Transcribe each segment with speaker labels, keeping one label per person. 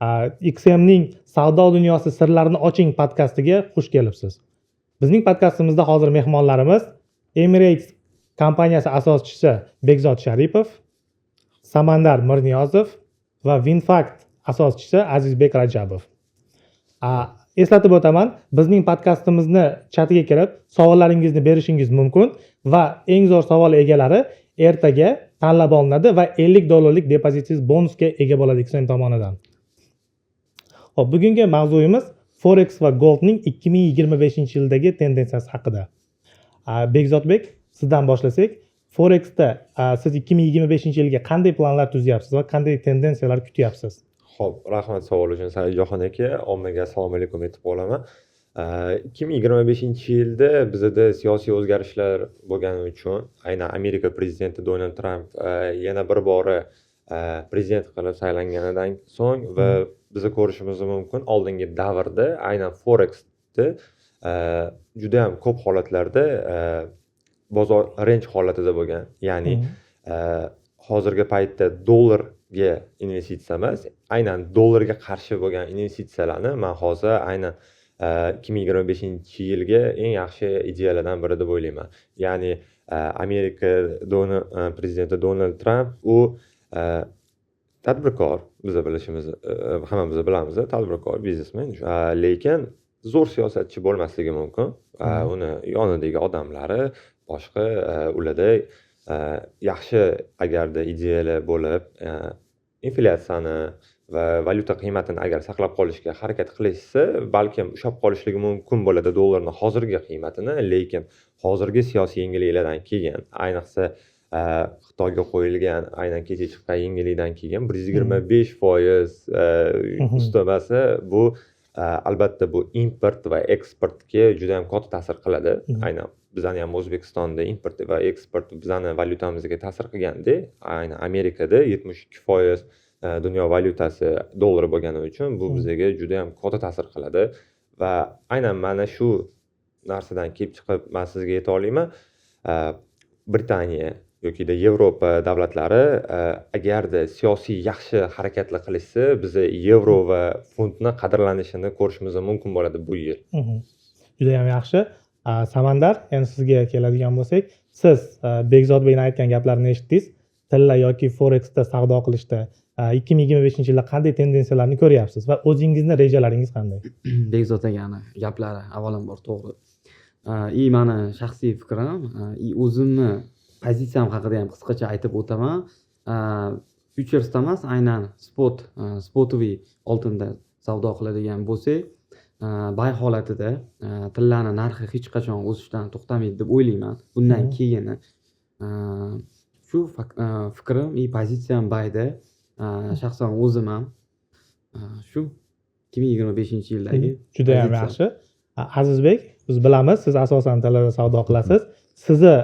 Speaker 1: XMning "Savdo dunyosi sirlarini oching" podkastiga xush kelibsiz. Bizning podkastimizda hozir mehmonlarimiz Emirates kompaniyasi asoschisi Bekzod Sharipov, Samandar Mirniyozov va Winfact asoschisi Azizbek Rajabov. Eslatib o'taman, bizning podkastimizni chatiga kirib, savollaringizni berishingiz mumkin va eng zo'r savol egalari ertaga tanlab olinadi va 50 dollarlik depozitsiz bonusga ega bo'ladi XM tomonidan. Xo'p, bugungi mavzuyimiz Forex va Goldning 2025 yildagi tendensiyasi haqida. Bekzodbek, sizdan boshlasak, Forexda siz 2025 yilga qanday planlar tuzyapsiz va qanday tendensiyalar kutyapsiz?
Speaker 2: Xo'p, rahmat savol uchun, Saidjohon aka. Ommaga assalomu alaykum aytib qolaman. 2025 yilda bizada siyosiy o'zgarishlar bo'lgani uchun, aynan Amerika prezidenti Donald Tramp yana bir bora prezident qilib saylanganidan so'ng va biza ko'rishimiz mumkin, oldingi davrda aynan Forexda judayam ko'p holatlarda bozor range holatida bo'lgan. Ya'ni hozirgi paytda dollarga investitsiya emas, aynan dollarga qarshi bo'lgan investitsiyalarni man hozir aynan 2025 yilga eng yaxshi ideyalardan biri deb o'ylayman. Ya'ni Amerika prezidenti Donald Tramp u tadbirkor, biza bilishimiz, hammamiz bilamiz, tadbirkor, biznesmen, lekin zo'r siyosatchi bo'lmasligi mumkin. Uni yonidagi odamlari boshqa, ularda yaxshi agarda ideyalar bo'lib, inflyatsiyani va valyuta qiymatini agar saqlab qolishga harakat qilishsa, balkim ushlab qolishligi mumkin bo'ladi dollarni hozirgi qiymatini, lekin hozirgi siyosiy yangiliklardan keyin, ayniqsa Xitoyga qo'yilgan aynan kecha chiqqan yangilikdan keyin 125% ustamasi, bu albatta bu import va eksportga judayam katta ta'sir qiladi. Aynan bizani ham O'zbekistonda import va eksport bizani valyutamizga ta'sir qilganda, aynan Amerikada 72% dunyo valyutasi dollar bo'lgani uchun bu bizaga judayam katta ta'sir qiladi va aynan mana shu narsadan kelib chiqib man sizga ayta olaman, Britaniya yokida Yevropa davlatlari agarda siyosiy yaxshi harakatlar qilishsa, biza yevro va funtni qadrlanishini ko'rishimiz mumkin bo'ladi bu yil.
Speaker 1: Judayam yaxshi. Samandar, endi sizga keladigan bo'lsak, siz Bekzodbekni aytgan gaplarini eshitdingiz. Tilla yoki Forexda savdo qilishda 2025 yilda qanday tendensiyalarni ko'ryapsiz va o'zingizni rejalaringiz qanday?
Speaker 3: Bekzod akani gaplari avvalambor to'g'ri. И mani shaxsiy fikrim и o'zimni pozitsiyam haqida ham qisqacha aytib o'taman. Futuresda emas, aynan спотовый oltinda savdo qiladigan bo'lsak, buy holatida tillani narxi hech qachon o'sishdan to'xtamaydi deb o'ylayman. Bundan keyini shu fikrim и pozitsiyam buyda. Shaxsan o'zim ham shu 2025 yildagi
Speaker 1: Judayam
Speaker 3: pozitsiyam.
Speaker 1: yaxshi. Azizbek, biz bilamiz, siz asosan tillada savdo qilasiz. Sizni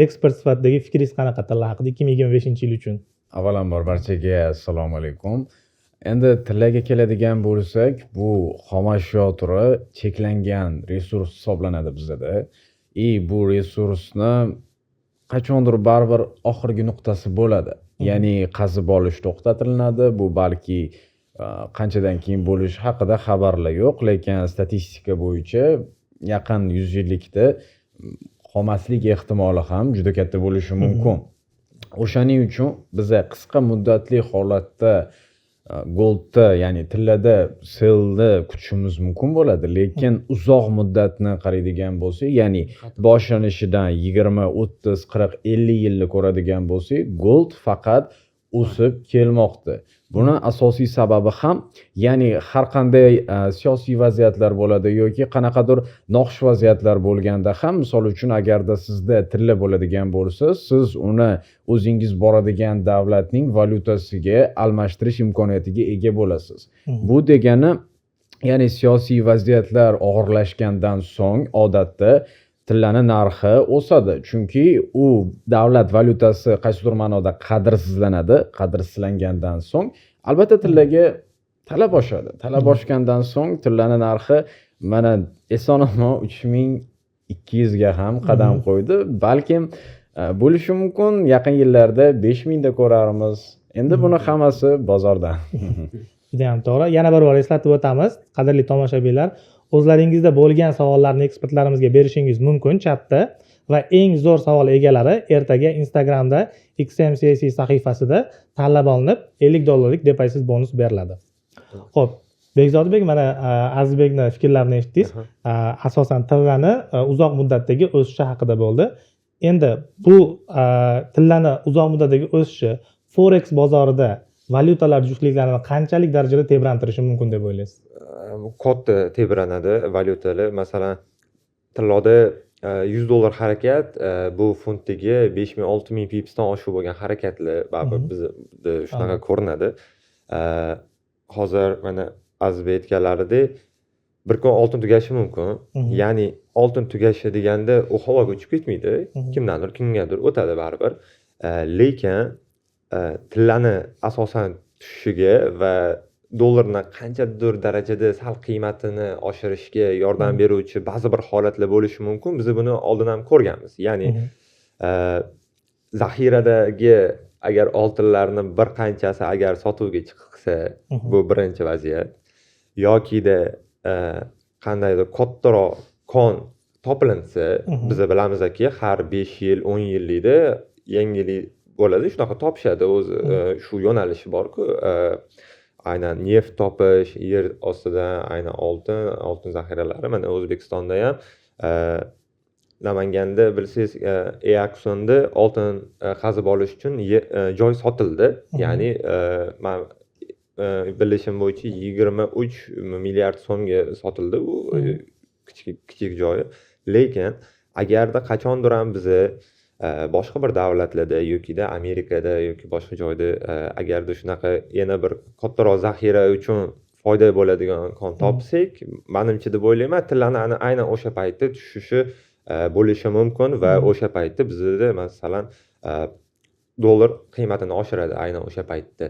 Speaker 1: ekspert sifatidagi fikringiz qanaqa tilla haqida 2025 yil uchun?
Speaker 4: Avvalambor barchaga assalomu alaykum. Endi tillaga keladigan bo'lsak, bu xomashyo turi, cheklangan resurs hisoblanadi bizada. И bu resursni qachondir baribir oxirgi nuqtasi bo'ladi. Ya'ni qazib olish to'xtatilinadi. Bu balki qanchadan keyin bo'lishi haqida xabarlar yo'q, lekin statistika bo'yicha yaqin yuz yillikda qolmaslik ehtimoli ham juda katta bo'lishi mumkin. O'shaning uchun biza qisqa muddatli holatda goldda, ya'ni tillada sellni kutishimiz mumkin bo'ladi, lekin uzoq muddatni qaraydigan bo'lsak, ya'ni boshlanishidan 20, 30, 40, 50 yilni ko'radigan bo'lsak, gold faqat o'sib kelmoqda. Buni asosiy sababi ham, ya'ni har qanday siyosiy vaziyatlar bo'ladi yoki qanaqadir noxush vaziyatlar bo'lganda ham, misol uchun, agarda sizda tilla bo'ladigan bo'lsa, siz uni o'zingiz boradigan davlatning valyutasiga almashtirish imkoniyatiga ega bo'lasiz. Bu degani, ya'ni siyosiy vaziyatlar og'irlashgandan so'ng odatda tillani narxi o'sadi, chunki u davlat valyutasi qaysidir ma'noda qadrsizlanadi. Qadrsizlangandan so'ng albatta tillaga talab oshadi. Talab oshgandan so'ng tillani narxi mana eson omon 3200ga ham qadam qo'ydi. Balkim bo'lishi mumkin, yaqin yillarda 5000da ko'rarmiz. Endi buni hammasi bozordan.
Speaker 1: Judayam to'g'ri. Yana bir bor eslatib o'tamiz, qadrli tomoshabinlar, o'zlaringizda bo'lgan savollarni ekspertlarimizga berishingiz mumkin chatda va eng zo'r savol egalari ertaga Instagramda XMCC sahifasida tanlab olinib, 50 dollarlik depozitsiz bonus beriladi. Xo'p, Bekzodbek, mana Azizbekni fikrlarini eshitdingiz. Asosan tillani uzoq muddatdagi o'sishi haqida bo'ldi. Endi bu tillani uzoq muddatdagi o'sishi forex bozorida valyutalar juftliklarini qanchalik darajada tebrantirishi mumkin deb o'ylaysiz?
Speaker 2: Katta tebranadi valyutalar. Masalan, tilloda 100 dollar harakat, bu funtdagi 5000, 6000 pipsdan oshiq bo'lgan harakatlar baribir bizda shunaqa ko'rinadi. Hozir mana Azizbek aytganlaridek, bir kun oltin tugashi mumkin. Ya'ni oltin tugashi deganda u havoga uchib ketmaydi, kimdandir kimgadir o'tadi baribir. Lekin tillani asosan tushishiga va dollarni qanchadir darajada sal qiymatini oshirishga yordam beruvchi ba'zi bir holatlar bo'lishi mumkin. Biz buni oldin ham ko'rganmiz. Ya'ni zaxiradagi agar oltinlarni bir qanchasi agar sotuvga chiqsa, bu birinchi vaziyat. Yokida qandaydir kattaroq kon topilinsa, biz bilamizki, har 5 yil, 10 yillikda yangilik bo'ladi, shunaqa topishadi o'zi, shu yo'nalishi borku, aynan neft topish, yer ostidan aynan oltin, oltin zaxiralari. Mana O'zbekistonda ham Namanganda, bilsangiz, e-auksiyonda oltin qazib olish uchun joy sotildi. Ya'ni man bilishim bo'yicha 23 milliard so'mga sotildi u kichik kichik joyi. Lekin agarda qachondir ham biza boshqa bir davlatlarda yokida Amerikada yoki boshqa joyda agarda shunaqa yana bir kattaroq zaxira uchun foyda bo'ladigan kon topsak, manimcha deb o'ylayman, tillani aynan o'sha paytda tushishi bo'lishi mumkin va o'sha paytda bizada, masalan, dollar qiymatini oshiradi aynan o'sha paytda.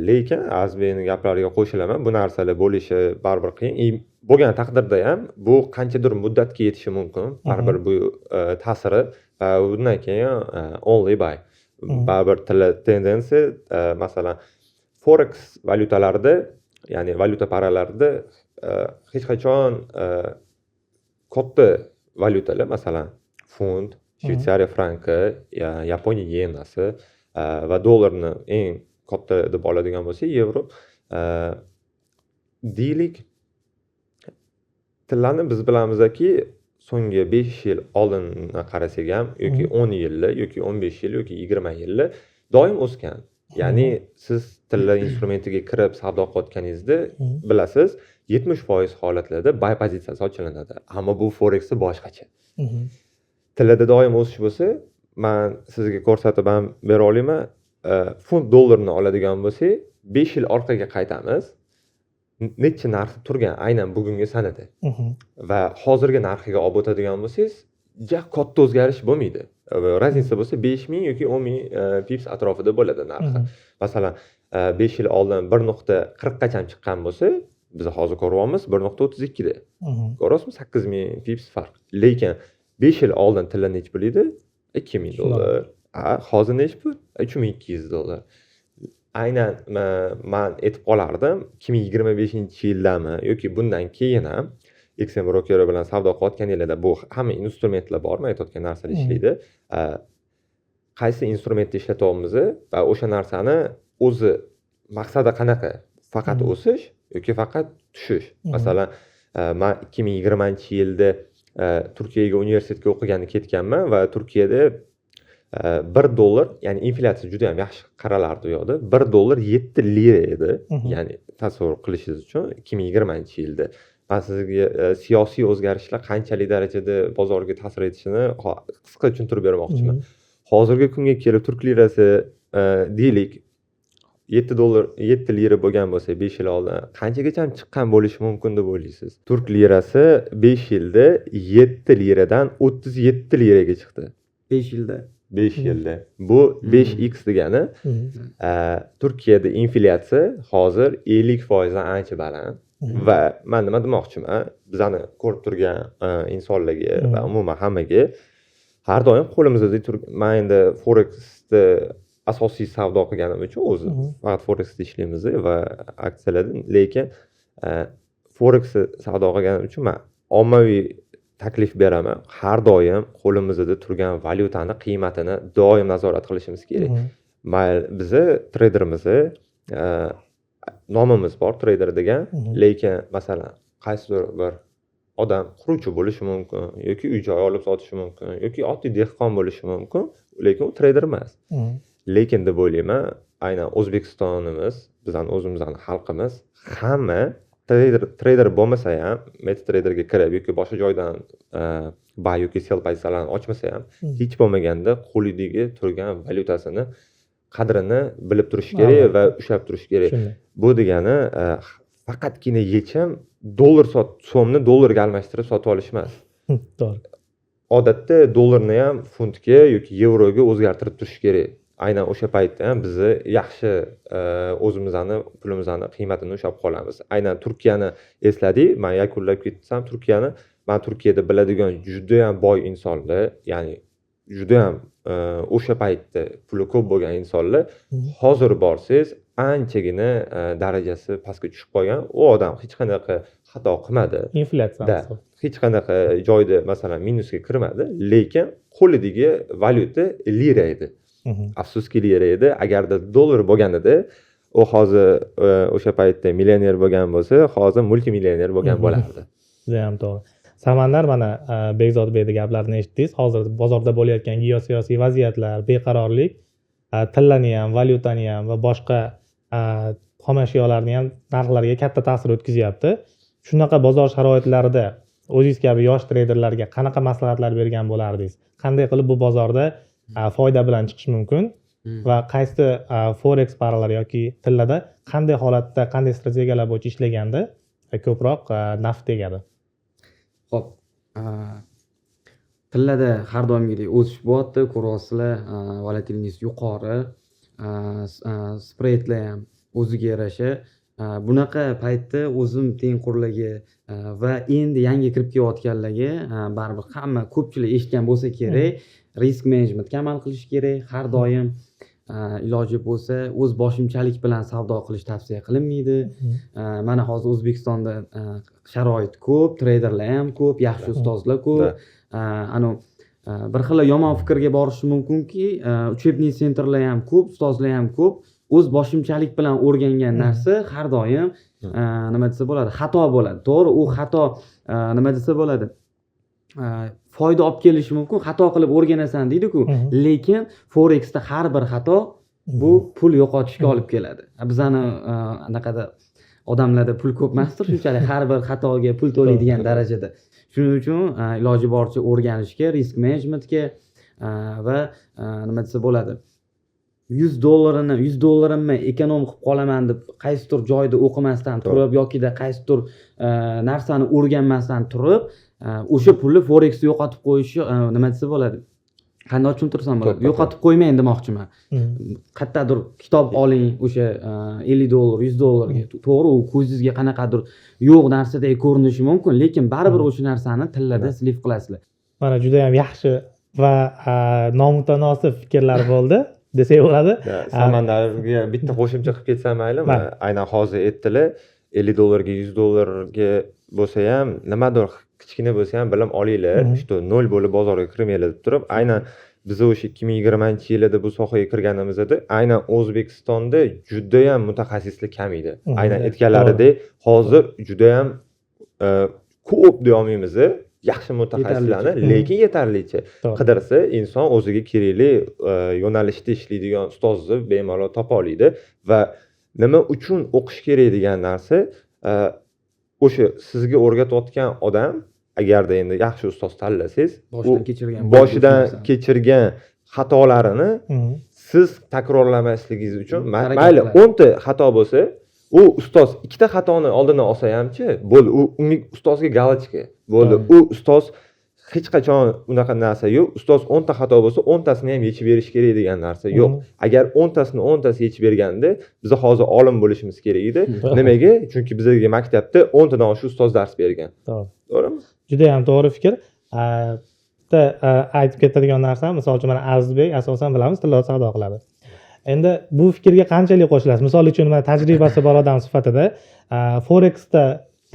Speaker 2: Lekin Azizbekni gaplariga qo'shilaman, bu narsalar bo'lishi baribir qiyin. И bo'lgan taqdirda ham bu qanchadir muddatga yetishi mumkin. Baribir bu ta'siri va undan keyin only buy. Baribir tilla tendensiya, masalan, forex valyutalarida, ya'ni valyuta paralarida hech qachon katta valyutalar, masalan, funt, Shvetsariya franki, Yaponiya yenasi va dollarni eng katta deb oladigan bo'lsak, yevro, deylik, tillani biz bilamizki, so'nggi 5 yil oldinni qarasak ham yoki 10 yilni yoki 15 yil yoki 20 yilni doim o'sgan. Ya'ni siz tilla instrumentiga kirib savdo qilayotganingizda, bilasiz, 70% holatlarda buy pozitsiyasi ochilinadi. Ammo bu forexda boshqacha. Tillada doim o'sish bo'lsa, man sizga ko'rsatib ham bera olaman. Funt dollarni oladigan bo'lsak, 5 yil orqaga qaytamiz. Necha narxi turgan aynan bugungi sanada va hozirgi narxiga olib o'tadigan bo'lsangiz, ja katta o'zgarish bo'lmaydi. Разница bo'lsa 5000 yoki 10 000 pips atrofida bo'ladi narxi. Masalan, 5 yil oldin 1.40 qachon chiqqan bo'lsa, biz hozir ko'ryapmiz 1.32 da. Ko'ryapsizmi, 8000 pips farq. Lekin 5 yil oldin tilla nechi pul edi? 2000 dollar. A, hozir nechi pul? 3200 dollar. Aynan man aytib qolardim, 2025-yildami yoki bundan keyin ham XM brokeri bilan savdo qilayotganinglarda bu hamma instrumentlar bor, man aytayotgan narsalar ishlaydi. Qaysi instrumentni ishlatyapmiz va o'sha narsani o'zi maqsadi qanaqa? Faqat o'sish yoki faqat tushish? Masalan, man 2020-yilda Turkiyaga universitetga o'qigani ketganman va Turkiyada 1 dollar, ya'ni inflyatsiya juda ham yaxshi qaralardi u yoqda. 1 dollar 7 lira edi. Ya'ni tasavvur qilishingiz uchun 2020-yilda. Man sizga siyosiy o'zgarishlar qanchalik darajada bozorga ta'sir etishini qisqa tushuntirib bermoqchiman. Hozirgi kunga kelib turk lirasi, deylik, 7 dollar 7 lira bo'lgan bo'lsa 5 yil oldin qanchagacha chiqqan bo'lishi mumkin deb o'ylaysiz? Turk lirasi 5 yilda 7 liradan 37 liraga chiqdi.
Speaker 3: 5 yilda.
Speaker 2: 5 yilda. Bu 5x degani. Turkiyada inflyatsiya hozir 50% dan ancha baland va man nima demoqchiman, bizani ko'rib turgan insonlarga va umuman hammaga har doim qo'limizda man endi forexni asosiy savdo qilganim uchun o'zi faqat Forexda ishlaymiz va aksiyalarda, lekin Forexda savdo qilganim uchun man ommaviy taklif beraman. Har doim qo'limizda turgan valyutani qiymatini doim nazorat qilishimiz kerak. Mayli, bizni treyderimiz, nomimiz bor treyder degan, lekin masalan qaysidir bir odam quruvchi bo'lishi mumkin yoki uy joy olib sotishi mumkin yoki oddiy dehqon bo'lishi mumkin, lekin u treyder emas. Lekin deb o'ylayman, aynan O'zbekistonimiz, bizani o'zimizni xalqimiz hamma treyder bo'lmasa ham, MetaTraderga kirib yoki boshqa joydan buy yoki sell pozitsiyalarni ochmasa ham, hech bo'lmaganda qo'lidagi turgan valyutasini qadrini bilib turishi kerak va ushlab turishi kerak. Bu degani faqatgina yechim dollar so'mni dollarga almashtirib sotib olish emas.
Speaker 1: To'g'ri.
Speaker 2: Odatda dollarni ham funtga yoki yevroga o'zgartirib turish kerak. Aynan o'sha paytda ham bizni yaxshi o'zimizni pulimizni qiymatini ushlab qolamiz. Aynan Turkiyani esladik, man yakunlab ketsam Turkiyani, man Turkiyada biladigan juda ham boy insonlar, ya'ni juda ham o'sha paytda puli ko'p bo'lgan insonlar, hozir borsangiz anchagina darajasi pastga tushib qolgan. U odam hech qanaqa xato qilmadi.
Speaker 1: Inflyatsiya.
Speaker 2: Hech qanaqa joyda masalan minusga kirmadi, lekin qo'lidagi valyuta lira edi. Afsuski lira edi. Agarda dollar bo'lganida u hozir o'sha paytda millioner bo'lgan bo'lsa, hozir multimillioner bo'lgan bo'lardi.
Speaker 1: Juda ham to'g'ri. Samandar, mana Bekzod beyni gaplarini eshitdingiz. Hozir bozorda bo'layotgan geosiyosiy vaziyatlar, beqarorlik tillani ham, valyutani ham va boshqa xomashyolarni ham narxlariga katta ta'sir o'tkazyapti. Shunaqa bozor sharoitlarida o'zingiz kabi yosh treyderlarga qanaqa maslahatlar bergan bo'lardingiz? Qanday qilib bu bozorda foyda bilan chiqish mumkin va qaysi forex paralari yoki tillada qanday holatda, qanday strategiyalar bo'yicha ishlaganda ko'proq naf tegadi?
Speaker 3: Xo'p, tillada har doimgidek o'sish bo'lyapti, ko'ryapsizlar, volatilность yuqori, spreadlar ham o'ziga yarasha. Bunaqa paytda o'zim tengqurlarga va endi yangi kirib kelayotganlarga, baribir hamma ko'pchilik eshitgan bo'lsa kerak, risk menejmentga amal qilish kerak. Har doim iloji bo'lsa o'z boshimchalik bilan savdo qilish tavsiya qilinmaydi. Mana hozir O'zbekistonda sharoit ko'p, treyderlar ham ko'p, yaxshi ustozlar ko'p. Anavi bir xil yomon fikrga borishi mumkinki, учебный центр lar ham ko'p, ustozlar ham ko'p. O'z boshimchalik bilan o'rgangan narsa har doim nima desa bo'ladi, xato bo'ladi. To'g'ri, u xato nima desa bo'ladi, foyda olib kelishi mumkin, xato qilib o'rganasan deydi-ku, lekin forexda har bir xato bu pul yo'qotishga olib keladi. Bizani anaqada odamlarda pul ko'p emasdir shunchalik har bir xatoga pul to'laydigan darajada. Shuning uchun iloji boricha o'rganishga, risk menejmentga va nima desa bo'ladi, $100 $100 ekonom qilib qolaman deb qaysidir joyda o'qimasdan turib yokida qaysidir narsani o'rganmasdan turib o'sha pulni forexda yo'qotib qo'yishi, nima desa bo'ladi, qanday tushuntirsam bo'ladi, yo'qotib qo'ymang demoqchiman. Qayerdadir kitob oling o'sha $50, $100ga. To'g'ri, u ko'zingizga qanaqadir yo'q narsadek ko'rinishi mumkin, lekin baribir o'sha narsani tillada слив qilasizlar.
Speaker 1: Mana juda ham yaxshi va nomutanosib fikrlar bo'ldi desak bo'ladi.
Speaker 2: Samandarga bitta qo'shimcha qilib ketsam maylimi? Aynan hozir aytdilar, $50ga, $100ga bo'lsa ham nimadir kichkina bo'lsa ham bilim olinglar, что nol bo'lib bozorga kirmanglar deb turib, aynan biz o'sha 2020-yilida bu sohaga kirganimizda aynan O'zbekistonda juda ham mutaxassislar kam edi. Aynan aytganlaridek, hozir juda ham ko'p deya olmaymiz, yaxshi mutaxassislarni, lekin yetarlicha. Qidirsa inson o'ziga kerakli yo'nalishda ishlaydigan ustozni bemalol topa oladi va nima uchun o'qish kerak degan narsa, o'sha sizga o'rgatayotgan odam, agarda endi yaxshi ustoz tanlasangiz, boshidan kechirgan xatolarini siz takrorlamasligingiz uchun, mayli 10 ta xato bo'lsa, u ustoz 2 ta xatoni oldindan olsa hamchi, bo'ldi, u unga ustozga galochka bo'ldi. U ustoz hech qachon unaqa narsa yo'q. Ustoz 10 ta xato bo'lsa, 10 tasini ham yechib berish kerak degan narsa yo'q. Agar 10 tasini 10 tasi yechib berganda, biz hozir olim bo'lishimiz kerak edi. Nimaga? Chunki bizga maktabda 10 tadan oshiq ustoz dars bergan. To'g'rimi?
Speaker 1: Juda ham to'g'ri fikr. Bitta aytib ketadigan narsam, misol uchun mana Azizbek asosan bilamiz tillo savdo qiladi. Endi bu fikrga qanchalik qo'shilasiz? Misol uchun, mana, tajribasi bor odam sifatida forexda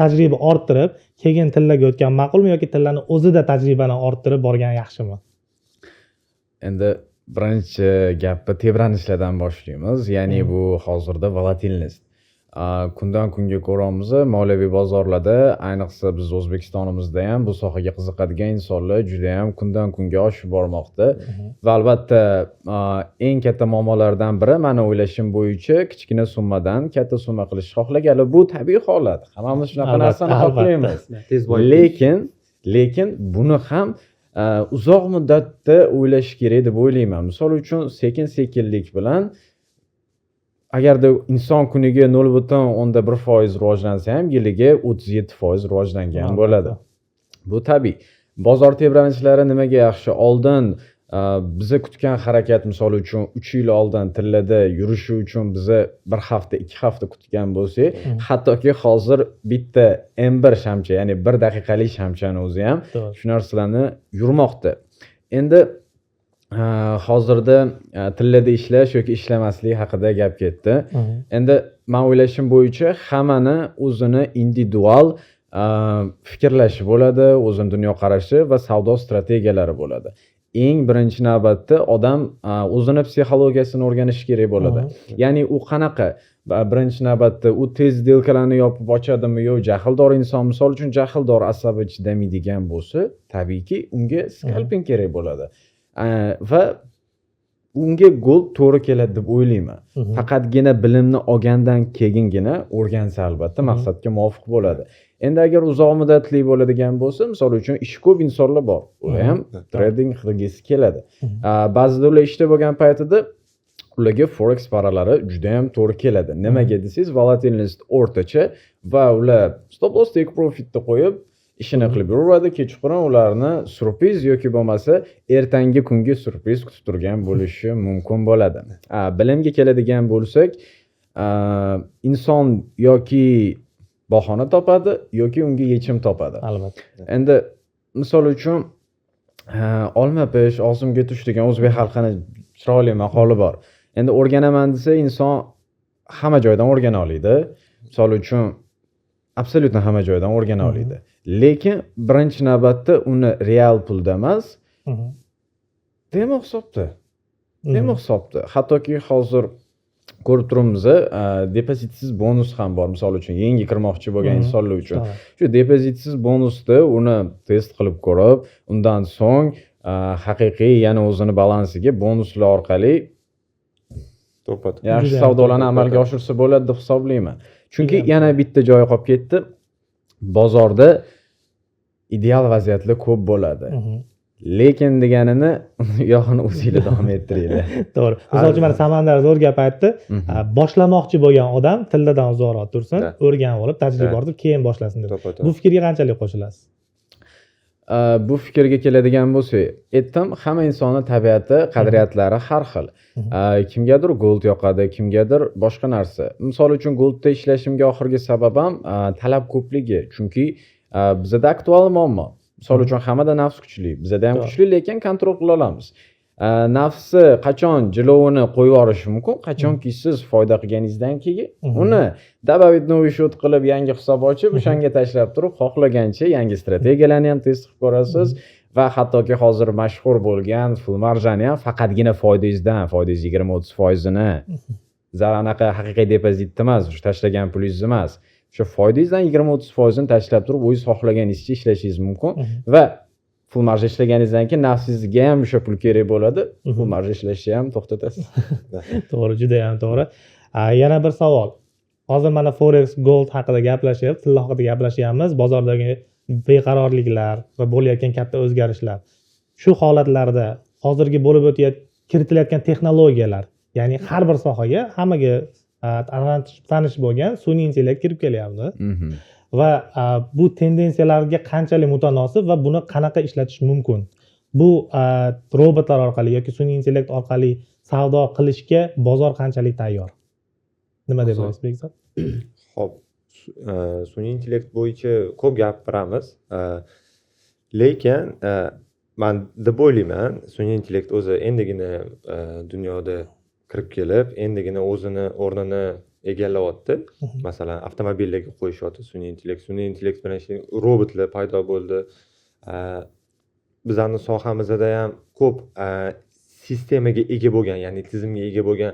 Speaker 1: tajriba orttirib, keyin tillaga o'tgan ma'qulmi yoki tillani o'zida tajribani orttirib borgan yaxshimi?
Speaker 4: Endi birinchi gapni tebranishlardan boshlaymiz, ya'ni bu hozirda волатильность. Kundan kunga ko'ryapmiz moliyaviy bozorlarda, ayniqsa biz O'zbekistonimizda ham bu sohaga qiziqadigan insonlar judayam kundan kunga oshib bormoqda. Va albatta eng katta muammolardan biri, mani o'ylashim bo'yicha, kichkina summadan katta summa qilishni xohlaganlar. Bu tabiiy holat, hammamiz shunaqa narsani xohlaymiz.
Speaker 3: Tez boyib.
Speaker 4: Lekin buni ham uzoq muddatda o'ylash kerak deb o'ylayman. Misol uchun, sekin sekinlik bilan agarda inson kuniga 0,1% rivojlansa ham, yiliga 37% rivojlangan bo'ladi. Bu tabiiy. Bozor tebranishlari nimaga yaxshi? Oldin biza kutgan harakat, misol uchun, 3 yil oldin tillada yurishi uchun biza bir hafta, 2 hafta kutgan bo'lsak, hattoki hozir bitta M1 shamcha, ya'ni bir daqiqalik shamchani o'zi ham shu narsalarni yurmoqda. Endi hozirda tillada ishlash yoki ishlamaslik haqida gap ketdi. Endi man o'ylashim bo'yicha, hammani o'zini individual fikrlashi bo'ladi, o'zini dunyoqarashi va savdo strategiyalari bo'ladi. Eng birinchi navbatda odam o'zini psixologiyasini o'rganishi kerak bo'ladi. Ya'ni u qanaqa, birinchi navbatda u tez сделка larni yopib ochadimi yo jahldor inson. Misol uchun, jahldor, asabi chidamaydigan bo'lsa, tabiiyki, unga scalping kerak bo'ladi. Va unga gold to'g'ri keladi deb o'ylayman. Faqatgina bilimni olgandan keyingina o'rgansa, albatta, maqsadga muvofiq bo'ladi. Endi agar uzoq muddatli bo'ladigan bo'lsa, misol uchun, ishi ko'p insonlar bor, ular ham trading qilgisi keladi. Ba'zida ular ishda bo'lgan paytida ularga forex paralari juda yam to'g'ri keladi. Nimaga desangiz, волатильность o'rtacha va ular stop loss, take profitni qo'yib ishini qilib yuraveradi. Kechqurun ularni syurpriz yoki bo'lmasa ertangi kungi syurpriz kutib turgan bo'lishi mumkin bo'ladi. Bilimga keladigan bo'lsak, inson yoki bahona topadi yoki unga yechim topadi. Endi misol uchun, olma pish, og'zimga tush degan o'zbek xalqini chiroyli maqoli bor. Endi o'rganaman desa, inson hamma joydan o'rgana oladi. Misol uchun, абсолютно hamma joydan o'rgana oladi, lekin birinchi navbatda uni real pulda emas, demo hisobda, demo hisobda. Hattoki hozir ko'rib turibmiz, depozitsiz bonus ham bor, misol uchun, yangi kirmoqchi bo'lgan insonlar uchun. Shu depozitsiz bonusda uni test qilib ko'rib, undan so'ng haqiqiy yana o'zini balansiga bonuslar orqali
Speaker 2: To'ppa.
Speaker 4: yaxshi
Speaker 1: Judayam
Speaker 4: savdolarni
Speaker 2: to'g'ri.
Speaker 4: amalga oshirsa bo'ladi deb hisoblayman. Chunki
Speaker 1: Judayam
Speaker 4: yana bitta joyi qolib ketdi: bozorda ideal vaziyatlar ko'p bo'ladi, lekin deganini yog'ini o'zinglar davom ettiringlar.
Speaker 1: To'g'ri. Misol uchun, mana, Samandar zo'r gap aytdi. Boshlamoqchi bo'lgan odam tilladan uzoqroq tursin, o'rganib olib, tajriba ortib, keyin boshlasin deb.
Speaker 2: To'ppa.
Speaker 1: Bu fikrga qanchalik qo'shilasiz?
Speaker 4: Bu fikrga keladigan bo'lsak, aytdim, hamma insonni tabiati, qadriyatlari har xil. Kimgadir gold yoqadi, kimgadir boshqa narsa. Misol uchun, goldda ishlashimga oxirgi sabab ham talab ko'pligi, chunki bizada aktual muammo. Misol uchun, hammada nafs kuchli, bizada ham kuchli, lekin контроль qila olamiz. Nafsi qachon jilovini qo'yib yuborishi mumkin? Qachonki siz foyda qilganingizdan keyin uni добавить новый счет qilib, yangi hisob ochib, o'shanga tashlab turib, xohlagancha yangi strategiyalarni ham test qilib ko'rasiz va hattoki hozir mashhur bo'lgan full marjani ham faqatgina foydangizdan, foydangiz 20-30 foizini, anaqa haqiqiy depozitni emas, o'sha tashlagan pulingizni emas, o'sha foydangizdan 20-30 foizini tashlab turib, o'zingiz xohlaganingizcha ishlashingiz mumkin. Va full marja ishlaganingizdan keyin nafsingizga ham o'sha pul kerak bo'ladi, full marja ishlashni ham to'xtatasiz.
Speaker 1: To'g'ri, judayam to'g'ri. Yana bir savol. Hozir mana forex, gold haqida gaplashib, tilla haqida gaplashyapmiz. Bozordagi beqarorliklar va bo'layotgan katta o'zgarishlar, shu holatlarda hozirgi bo'lib o'tayotgan, kiritilayotgan texnologiyalar, ya'ni har bir sohaga, hammaga tanish bo'lgan sun'iy intellekt kirib kelyapti va bu tendensiyalarga qanchalik mutanosib va buni qanaqa ishlatish mumkin? Bu robotlar orqali yoki sun'iy intellekt orqali savdo qilishga bozor qanchalik tayyor, nima deb
Speaker 3: Bozor.
Speaker 1: o'ylaysiz, Bekzod?
Speaker 2: Ho'p, sun'iy intellekt bo'yicha ko'p gapiramiz, lekin man deb o'ylayman, sun'iy intellekt o'zi endigina dunyoda kirib kelib, endigina o'zini o'rnini egallayapti. Masalan, avtomobillarga qo'yishyapti sun'iy intellekt. Sun'iy intellekt bilan ishlaydigan robotlar paydo bo'ldi. Bizani sohamizda ham ko'p sistemaga ega bo'lgan, ya'ni tizimga ega bo'lgan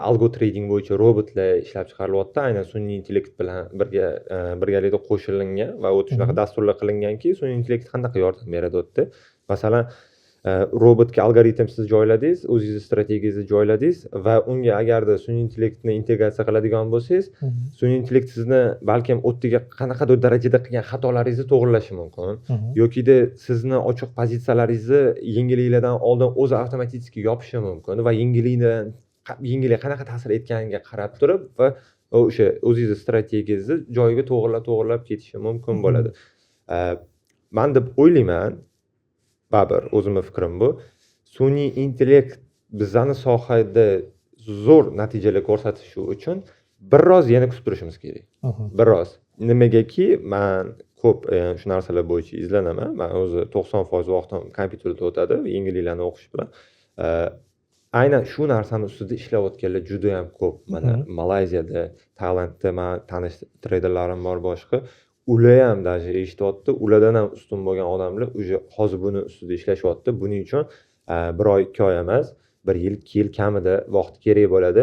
Speaker 2: algo trading bo'yicha robotlar ishlab chiqarilyapti. Aynan sun'iy intellekt bilan birga, birgalikda qo'shilingan va u shunaqa dasturlar qilinganki, sun'iy intellekt qanaqa yordam beradi u yerda. Masalan, robotga algoritm siz joyladingiz, o'zingizni strategiyangizni joyladingiz va unga agarda sun'iy intellektni integratsiya qiladigan bo'lsangiz, sun'iy intellekt sizni balkim o'ttiga qanaqadir darajada qilgan xatolaringizni to'g'irlashi mumkin yokida sizni ochiq pozitsiyalaringizni yengilliklardan oldin o'zi avtomatik yopishi mumkin va yengillik qanaqa ta'sir etganiga qarab turib va o'sha o'zingizni strategiyangizni joyiga to'g'irlab to'g'irlab ketishi mumkin bo'ladi. Man deb o'ylayman, baribir o'zimni fikrim bu, sun'iy intellekt bizani sohada zo'r natijalar ko'rsatishi uchun biroz yana kutib turishimiz kerak. Biroz. Nimagaki, man ko'p shu narsalar bo'yicha izlanaman. Man o'zi 90% vaqtim kompyuterda o'tadi, yangiliklarni o'qish bilan. Aynan shu narsani ustida ishlayotganlar juda ham ko'p. Mana Malayziyada, Tailandda man tanish treyderlarim bor boshqa. Ular ham даже eshityapti, ulardan ham ustun bo'lgan odamlar уже hozir buni ustida ishlashyapti. Buning uchun 1 oy, 2 oy emas, 1 yil, 2 yil kamida vaqt kerak bo'ladi.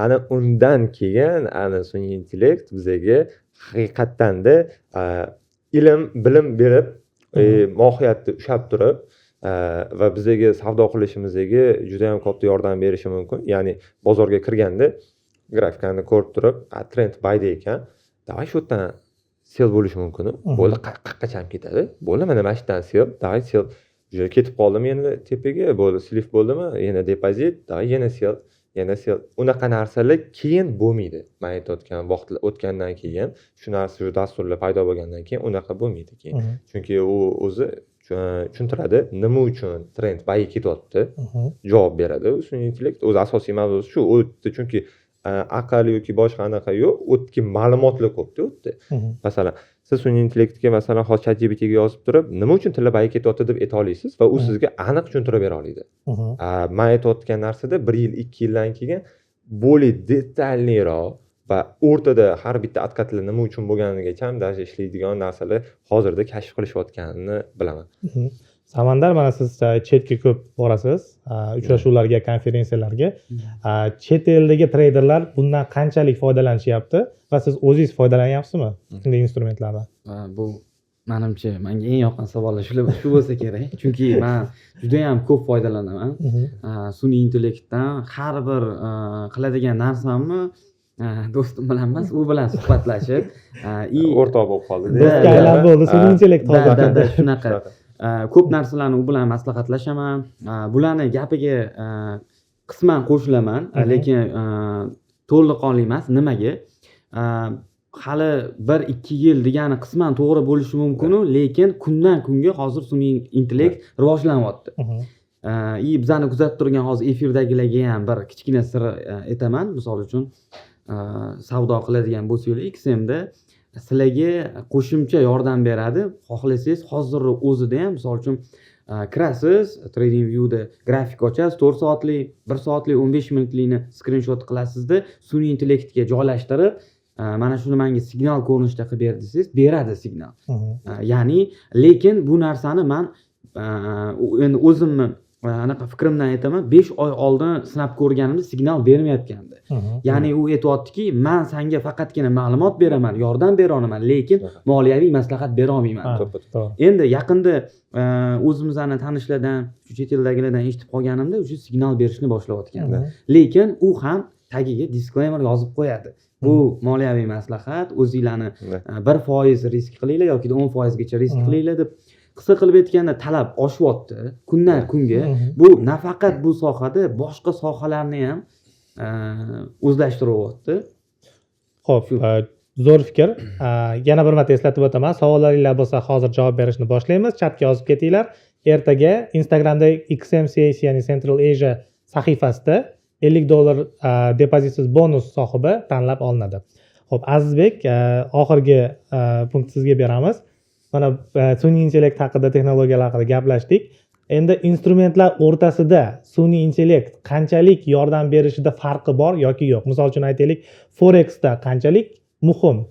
Speaker 2: Ana undan keyin ana sun'iy intellekt bizaga haqiqatdanda ilm, bilim berib, mohiyatni ushlab turib va bizaga savdo qilishimizga juda ham katta yordam berishi mumkin. Ya'ni bozorga kirganda grafikani ko'rib turib, trend buyda ekan, давай shu yerdan sell bo'lishi mumkin. Bo'ldi, qaqqacham ketadi. Bo'ldi, mana shu yerdan sell, давай sell. Уже ketib qoldim yana tepaga, bo'ldi, слив bo'ldimi? Yana depozit, давай yana sell, yana sell. Unaqa narsalar keyin bo'lmaydi. Men aytayotgan vaqt o'tgandan keyin, shu narsa, shu dasturlar paydo bo'lgandan keyin unaqa bo'lmaydi keyin. Chunki u o'zi tushuntiradi, nima uchun trend buyga ketyapti, javob beradi. Sun'iy intellekt o'zi asosiy mavzusi shu. U yerda chunki aql yoki boshqa anaqa yo'q, u yerdagi ma'lumotlar ko'pda u yerda. Masalan, siz sun'iy intellektga, masalan, hozir ChatGPTga yozib turib, nima uchun tilla buyga ketyapti deb ayta olasiz va u sizga aniq tushuntirib bera oladi. Man aytayotgan narsada 1 yil, 2 yildan keyin более детальный roq va o'rtada har bitta откат lar nima uchun bo'lganigacha ham даже ishlaydigan narsalar hozirda kashf qilishayotganini bilaman.
Speaker 1: Samandar, mana siz chetga ko'p borasiz, uchrashuvlarga, konferensiyalarga. Chet eldagi treyderlar bundan qanchalik foydalanishyapti va siz o'zingiz foydalanyapsizmi bunday instrumentlardan?
Speaker 3: Bu manimcha menga eng yoqqan savollar shu bo'lsa kerak, chunki man judayam ko'p foydalanaman sun'iy intellektdan. Har bir qiladigan narsamni do'stim bilan emas, u bilan suhbatlashib и
Speaker 2: O'rtoq bo'lib qoldi.
Speaker 1: Do'stga aylanib bo'ldi sun'iy intellekt hozir.
Speaker 3: Да, shunaqa. Ko'p narsalarni u bilan maslahatlashaman. Bularni gapiga qisman qo'shilaman, lekin to'laqonli emas. Nimaga? Hali 1-2 yil degani qisman to'g'ri bo'lishi mumkinu, lekin kundan kunga hozir sun'iy intellekt rivojlanyapti. И bizani kuzatib turgan hozir efirdagilarga ham bir kichkina sir aytaman. Misol uchun, savdo qiladigan bo'lsanglar XMda, sizlarga qo'shimcha yordam beradi. Xohlasangiz, hozir o'zida ham, misol uchun, kirasiz Trading Viewda, grafik ochasiz, 4 soatlik, 1 soatlik, 15 minutlikni skrinshot qilasizda, sun'iy intellektga joylashtirib, mana shuni manga signal ko'rinishida qilib ber desangiz, beradi signal. Ya'ni lekin bu narsani man endi o'zimni anaqa fikrimdan aytaman, 5 oy oldin sinab ko'rganimda signal bermayotgandi. Ya'ni u aytyaptiki, man sanga faqatgina ma'lumot beraman, yordam bera olaman, lekin moliyaviy maslahat bera olmayman. Endi yaqinda o'zimizni tanishlardan, shu chet eldagilardan eshitib qolganimda, уже signal berishni boshlayotgandi, lekin u ham tagiga disclaimer yozib qo'yadi: bu moliyaviy maslahat, o'zinglarni 1% risk qilinglar yoki 10%gacha risk qilinglar deb. Qisqa qilib aytganda, talab oshyapti kundan kunga. Bu nafaqat bu sohada, boshqa sohalarni ham o'zlashtiryapti.
Speaker 1: Ho'p, zo'r fikr. Yana bir marta eslatib o'taman, savollaringlar bo'lsa, hozir javob berishni boshlaymiz, chatga yozib ketinglar. Ertaga Instagramda XMCAC, ya'ni Central Asia sahifasida 50 dollar depozitsiz bonus sohibi tanlab olinadi. Ho'p, Azizbek, oxirgi punkt sizga beramiz. Mana sun'iy intellekt haqida, texnologiyalar haqida gaplashdik. Endi instrumentlar o'rtasida sun'iy intellekt qanchalik yordam berishida farqi bor yoki yo'q? Misol uchun aytaylik, forexda qanchalik muhim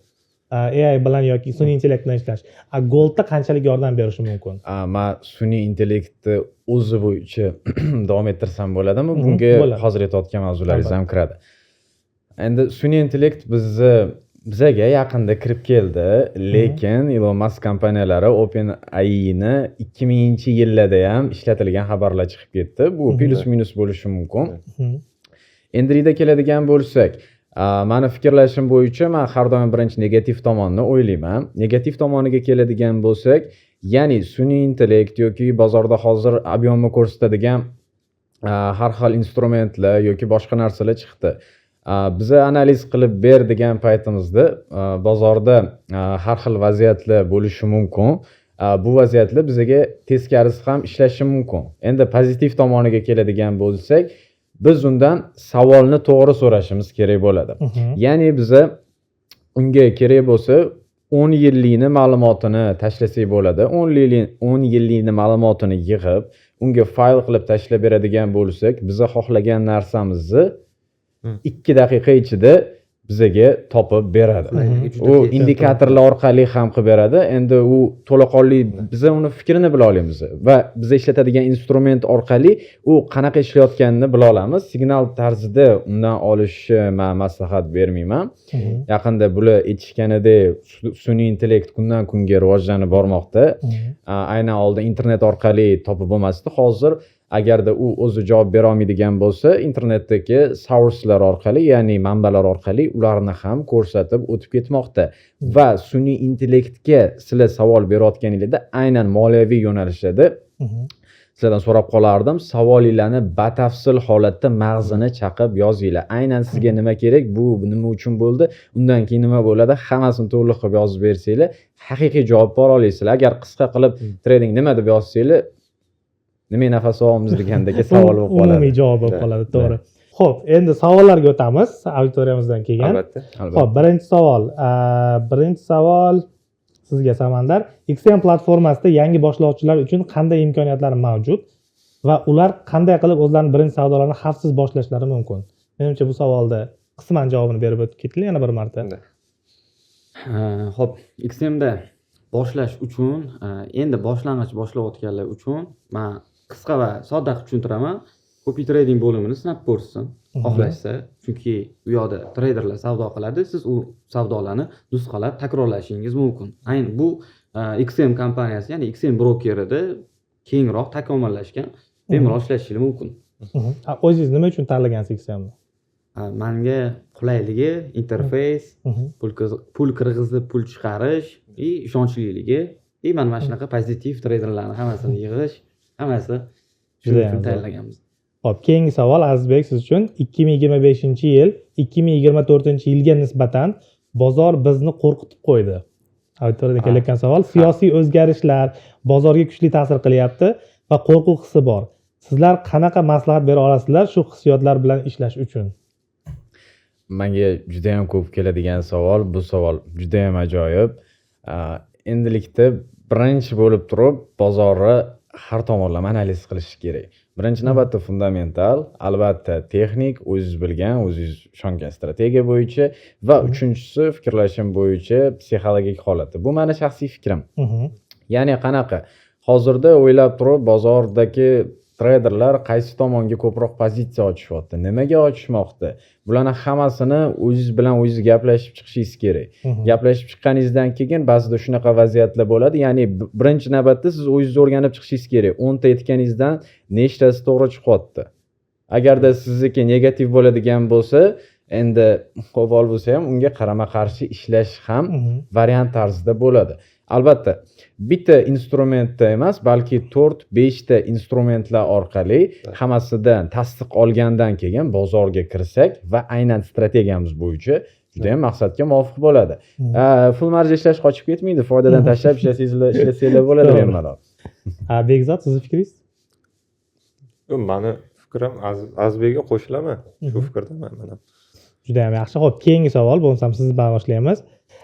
Speaker 1: AI bilan yoki sun'iy intellekt bilan ishlash, a goldda qanchalik yordam berishi mumkin?
Speaker 4: Man sun'iy intellektni o'zi bo'yicha davom ettirsam bo'ladimi? Bunga
Speaker 1: Bo'ladi.
Speaker 4: hozir aytayotgan mavzularingiz ham kiradi. Endi sun'iy intellekt bizaga yaqinda kirib keldi, lekin Elon Musk kompaniyalari OpenAIni 2000-yillarda ham ishlatilgan xabarlar chiqib ketdi. Bu плюс минус bo'lishi mumkin. Endilikda keladigan bo'lsak, mani fikrlashim bo'yicha, man har doim birinchi negativ tomonni o'ylayman. Negativ tomoniga keladigan bo'lsak, ya'ni sun'iy intellekt yoki bozorda hozir объем ni ko'rsatadigan har xil instrumentlar yoki boshqa narsalar chiqdi. Biza analiz qilib ber degan paytimizda bozorda har xil vaziyatlar bo'lishi mumkin. Bu vaziyatlar bizaga teskarisi ham ishlashi mumkin. Endi pozitiv tomoniga keladigan bo'lsak, biz undan savolni to'g'ri so'rashimiz kerak bo'ladi. Ya'ni biza unga kerak bo'lsa 10 yillikni ma'lumotini tashlasak bo'ladi. 10 yillik, 10 yillikni ma'lumotini yig'ib, unga fayl qilib tashlab beradigan bo'lsak, biza xohlagan narsamizni 2 daqiqa ichida bizaga topib beradi.
Speaker 3: Qulaylik juda
Speaker 4: U
Speaker 3: tez.
Speaker 4: indikatorlar orqali ham qilib beradi. Endi u to'laqonli biza uni fikrini bila olamiz va biza ishlatadigan instrument orqali u qanaqa ishlayotganini bila olamiz. Signal tarzida undan olishni man maslahat bermayman. Yaqinda bular aytishganidek, sun'iy intellekt kundan kunga rivojlanib bormoqda. Aynan oldin internet orqali topib bo'lmasdi. Hozir agarda u o'zi javob bera olmaydigan bo'lsa, internetdagi sourcelar orqali, ya'ni manbalar orqali ularni ham ko'rsatib o'tib ketmoqda. Va sun'iy intellektga sizlar savol berayotganinglarda, aynan moliyaviy yo'nalishda sizlardan so'rab qolardim, savolinglarni batafsil holatda mag'zini chaqib yozinglar. Aynan sizga nima kerak, bu nima uchun bo'ldi, undan keyin nima bo'ladi, hammasini to'liq qilib yozib bersanglar, haqiqiy javob bera olasizlar. Agar qisqa qilib trading nima deb yozsanglar, nimaga nafas olyapmiz degandagi savol bo'lib qoladi.
Speaker 1: Umumiy javob bo'lib qoladi, to'g'ri. Xo'p, endi savollarga o'tamiz auditoriyamizdan kelgan.
Speaker 2: Albatta.
Speaker 4: Albatta.
Speaker 1: Xo'p, birinchi savol. Birinchi savol sizga, Samandar. XM platformasida yangi boshlovchilar uchun qanday imkoniyatlar mavjud va ular qanday qilib o'zlarining birinchi savdolarini xavfsiz boshlashlari mumkin? Menimcha, bu savolda qisman javobini berib o'tib keting yana bir marta.
Speaker 3: Xo'p, XMda boshlash uchun, endi boshlang'ich boshlayotganlar uchun man qisqa va sodda qilib tushuntiraman. Copy trading bo'limini sinab ko'rsin, xohlashsa, chunki u yoqda treyderlar savdo qiladi, siz u savdolarni nusxalab takrorlashingiz mumkin. Ayni bu XM kompaniyasi, ya'ni XM brokerida kengroq takomillashgan, bemalol ishlashingiz mumkin.
Speaker 1: O'zingiz nima uchun tanlagansiz XMni?
Speaker 3: Manga qulayligi, interfeys, pul kirgizib, pul chiqarish и ishonchliligi и mana shunaqa pozitiv treyderlarni hammasini yig'ish, hammasi shuning
Speaker 1: Judayam
Speaker 3: uchun
Speaker 1: zo'r.
Speaker 3: tayyorlaganmiz.
Speaker 1: Xo'p, keyingi savol, Azizbek, siz uchun. 2025-yil 2024-yilga nisbatan bozor bizni qo'rqitib qo'ydi. Auditoriyadan kelayotgan savol. Siyosiy o'zgarishlar bozorga kuchli ta'sir qilyapti va qo'rquv hissi bor. Sizlar qanaqa maslahat bera olasizlar shu hissiyotlar bilan ishlash uchun?
Speaker 4: Menga judayam ko'p keladigan savol, bu savol judayam ajoyib. Endilikda birinchi bo'lib turib bozorni har tomonlama analiz qilish kerak. Birinchi navbatda fundamental, albatta texnik, o'zingiz bilgan, o'zingiz ishongan strategiya bo'yicha va uchinchisi, fikrlashim bo'yicha, psixologik holati. Bu mani shaxsiy fikrim. Ya'ni qanaqa? Hozirda o'ylab turib, bozordagi treyderlar qaysi tomonga ko'proq pozitsiya ochishyapti, nimaga ochishmoqda? Bularni hammasini o'zingiz bilan o'zingiz gaplashib chiqishingiz kerak. Gaplashib chiqqaningizdan keyin ba'zida shunaqa vaziyatlar bo'ladi. Ya'ni birinchi navbatda siz o'zingiz o'rganib chiqishingiz kerak. 10 ta aytganingizdan nechtasi to'g'ri chiqyapti? Agarda sizniki negativ bo'ladigan bo'lsa, endi qo'pol bo'lsa ham unga qarama-qarshi ishlash ham variant tarzida bo'ladi. Albatta, bitta instrumentda emas, balki 4-5 ta instrumentlar orqali hammasidan tasdiq olgandan keyin bozorga kirsak va aynan strategiyamiz bo'yicha juda ham maqsadga muvofiq bo'ladi. Full marja ishlash qochib ketmaydi, foydadan tashlab ishlasanglar bo'ladi bemalol.
Speaker 1: Bekzod, sizni fikringiz?
Speaker 2: Yo'q, mani fikrim Azizbekga qo'shilaman. Shu fikrdaman men ham.
Speaker 1: Juda ham yaxshi. Xo'p, keyingi savol, bo'lmasam siz bilan boshlaymiz.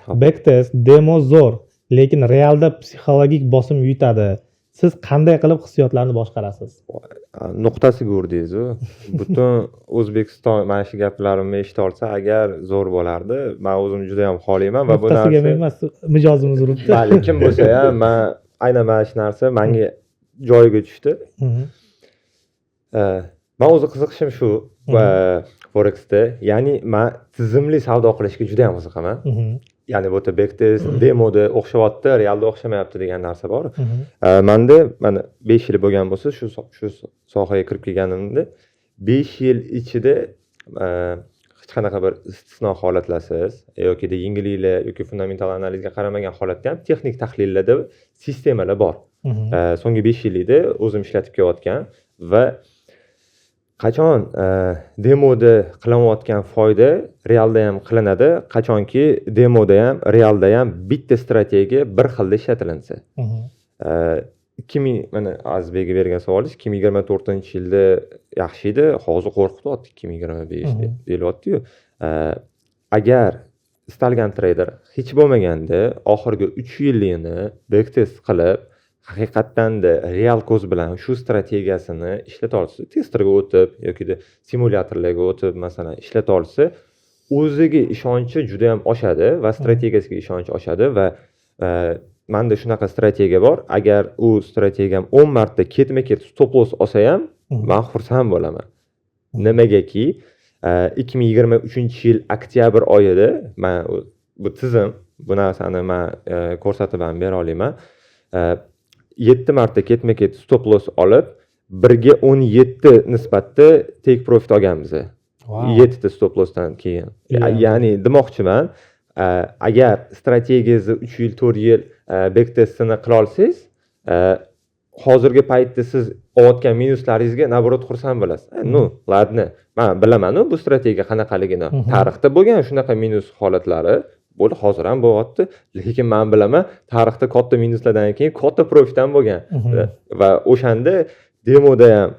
Speaker 2: Xo'p.
Speaker 1: Backtest, demo zo'r, lekin realda psixologik bosim yutadi. Siz qanday qilib hissiyotlarni boshqarasiz?
Speaker 2: Nuqtasiga urdingizu. Butun O'zbekiston mana shu gaplarimni eshita olsa agar, zo'r bo'lardi. Man o'zim juda yam xohlayman va bu
Speaker 1: Nuqtasiga
Speaker 2: narsa
Speaker 1: men emas, mijozimiz uribdi.
Speaker 2: Mayli, kim bo'lsa ham, man aynan mana shu narsa manga joyiga tushdi. Man o'zi qiziqishim shu va forexda, ya'ni man tizimli savdo qilishga juda yam qiziqaman. Ya'ni bu yerda backtest, demoda o'xshayapti, realda o'xshamayapti degan narsa bor. Manda mana 5 yil bo'lgan bo'lsa, shu sohaga kirib kelganimda 5 yil ichida hech qanaqa bir istisno holatlarsiz yokida yengilliklar yoki fundamental analizga qaramagan holatda ham texnik tahlillarda sistemalar bor. So'nggi 5 yillikda o'zim ishlatib kelayotgan va qachon demoda qilinayotgan foyda realda ham qilinadi, qachonki demoda ham, realda ham bitta strategiya bir xilda ishlatilinsa. Ikki ming, mana Azizbekga bergan savolingiz, 2024-yilda yaxshi edi, hozir qo'rqityapti 2025 deyilyaptiyu. Agar istalgan treyder hech bo'lmaganda oxirgi 3 yillikni backtest qilib, haqiqatdanda real ko'z bilan shu strategiyasini ishlata olsa, testerga o'tib yokida simulyatorlarga o'tib, masalan, ishlata olsa, o'ziga ishonchi juda yam oshadi va strategiyasiga ishonchi oshadi. Va manda shunaqa strategiya bor, agar u strategiyam 10 marta ketma ket stop loss olsa ham, man xursand bo'laman. Nimagaki, 2023-yil oktyabr oyida man bu tizim, bu narsani man ko'rsatib ham bera olaman, yetti marta ketma ket stop loss olib, 1:17 nisbatda take profit olganmiz yettita stop lossdan keyin. Ya'ni demoqchiman, agar strategiyangizni 3 yil, 4 yil backtestini qila olsangiz, hozirgi paytda siz olayotgan minuslaringizga наоборот xursand bo'lasiz. Ну ладно, man bilamanu bu strategiya qanaqaligini. Tarixda bo'lgan shunaqa minus holatlari bo'ldi, hozir ham bo'lyapti, lekin man bilaman, tarixda katta minuslardan keyin katta profit ham bo'lgan. Va o'shanda demoda ham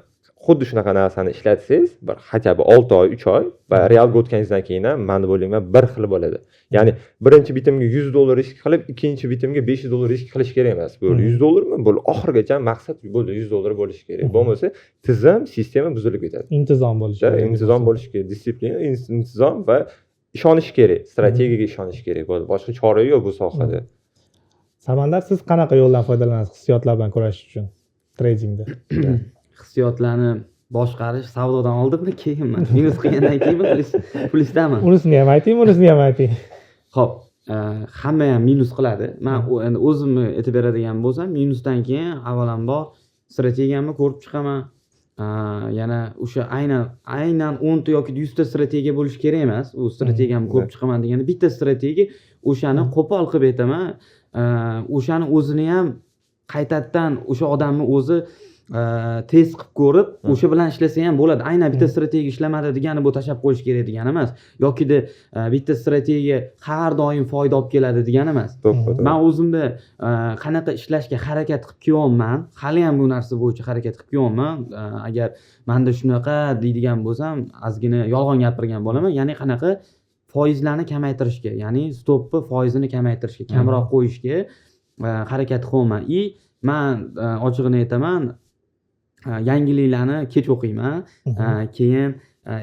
Speaker 2: xuddi shunaqa narsani ishlatsangiz bir хотя бы 6 oy, 3 oy va realga o'tganingizdan keyin ham, man deb o'ylayman, bir xil bo'ladi. Ya'ni birinchi bitimga 100 dollar risk qilib, ikkinchi bitimga 500 dollar risk qilish kerak emas. Bo'ldi, 100 dollarmi, bo'ldi, oxirigacha maqsad bo'ldi, 100 dollar bo'lishi kerak. Bo'lmasa tizim, sistema buzilib ketadi.
Speaker 1: Intizom bo'lishi
Speaker 2: Да,
Speaker 1: kerak.
Speaker 2: Intizom bo'lishi kerak, дисциплина, intizom va ishonish kerak, strategiyaga ishonish kerak, bo'ldi, boshqa chora yo'q bu sohada.
Speaker 1: Samandar, siz qanaqa yo'ldan foydalanasiz hissiyotlar bilan kurashish uchun tradingda?
Speaker 3: Hissiyotlarni boshqarish savdodan oldinmi, keyinmi, minus qilgandan keyinmi, plyusdami?
Speaker 1: Unisini ham ayting, bunisini ham ayting.
Speaker 3: Ho'p, hamma ham minus qiladi. Man endi o'zimni aytib beradigan bo'lsam, minusdan keyin avvalambor strategiyamni ko'rib chiqaman. Yana o'sha aynan 10ta yoki 100ta strategiya bo'lishi kerak emas. U strategiyamni ko'rib chiqaman deganda bitta strategiya, o'shani qo'pol qilib aytaman. O'shani o'zini ham qaytadan o'sha odamni o'zi test qilib ko'rib, o'sha bilan ishlasa ham bo'ladi. Aynan bitta strategiya ishlamadi degani, bu tashlab qo'yish kerak degani emas yokida bitta strategiya har doim foyda olib keladi degani emas.
Speaker 2: To'ppa.
Speaker 3: Man o'zimda qanaqa ishlashga harakat qilib kelyapman, haliyam bu narsa bo'yicha harakat qilib kelyapman. Agar manda shunaqa deydigan bo'lsam, ozgina yolg'on gapirgan bo'laman. Ya'ni qanaqa foizlarni kamaytirishga, ya'ni stopni foizini kamaytirishga, kamroq qo'yishga harakat qilyapman. И man ochig'ini aytaman, yangiliklarni kech o'qiyman. Keyin